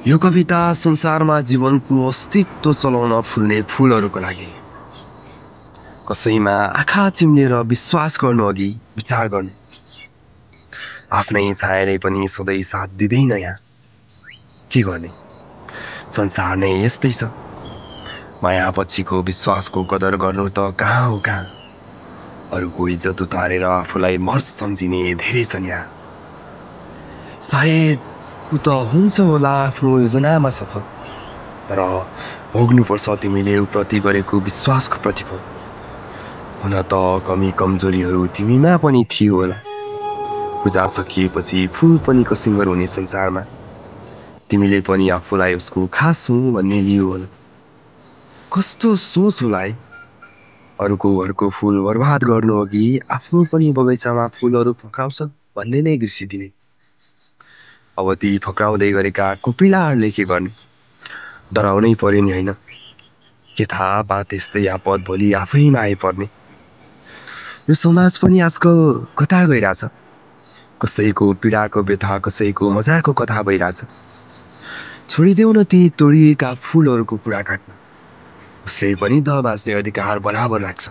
यो कविता संसारमा जीवनको अस्तित्व चलाउन फुल्ने फुलहरूको लागि। कसैमा आँखा चिम्लेर विश्वास गर्नु अघि विचार गर्नु। आफ्नै छायाले पनि सधैँ साथ दिँदैन यहाँ। के गर्ने? संसार नै यस्तै छ। माया पछिको विश्वासको कदर गर्नु त कहाँ हो कहाँ। अरूको इज्जत उतारेर आफूलाई मर्स सम्झिने धेरै छन् यहाँ। सायद ऊ त हुन्छ होला आफ्नो योजनामा सफल, तर भोग्नुपर्छ तिमीले उप्रति गरेको विश्वासको प्रतिफल। हुन त कमी कमजोरीहरू तिमीमा पनि थियो होला। पूजा सकिएपछि फुल पनि कसिङ्गर हुने संसारमा तिमीले पनि आफूलाई उसको खास हुँ भन्ने लियो होला। कस्तो सोच होला है? अरूको घरको फुल बर्बाद गर्नु अघि आफ्नो पनि बगैँचामा फुलहरू फक्राउँछ भन्ने नै बिर्सिदिने। अब ती फक्राउँदै गरेका कोपिलाहरूले के गर्ने? डराउनै पर्यो नि होइन? के थाहा बात यस्तै आपद भोलि आफैमा आइपर्ने। यो समाज पनि आजकल कता गइरहेछ? कसैको पीडाको व्यथा, कसैको मजाको कथा भइरहेछ। छोडिदेऊ न ती तोडिएका फुलहरूको कुरा काट्न। उसले पनि त बाँच्ने अधिकार बराबर राख्छ।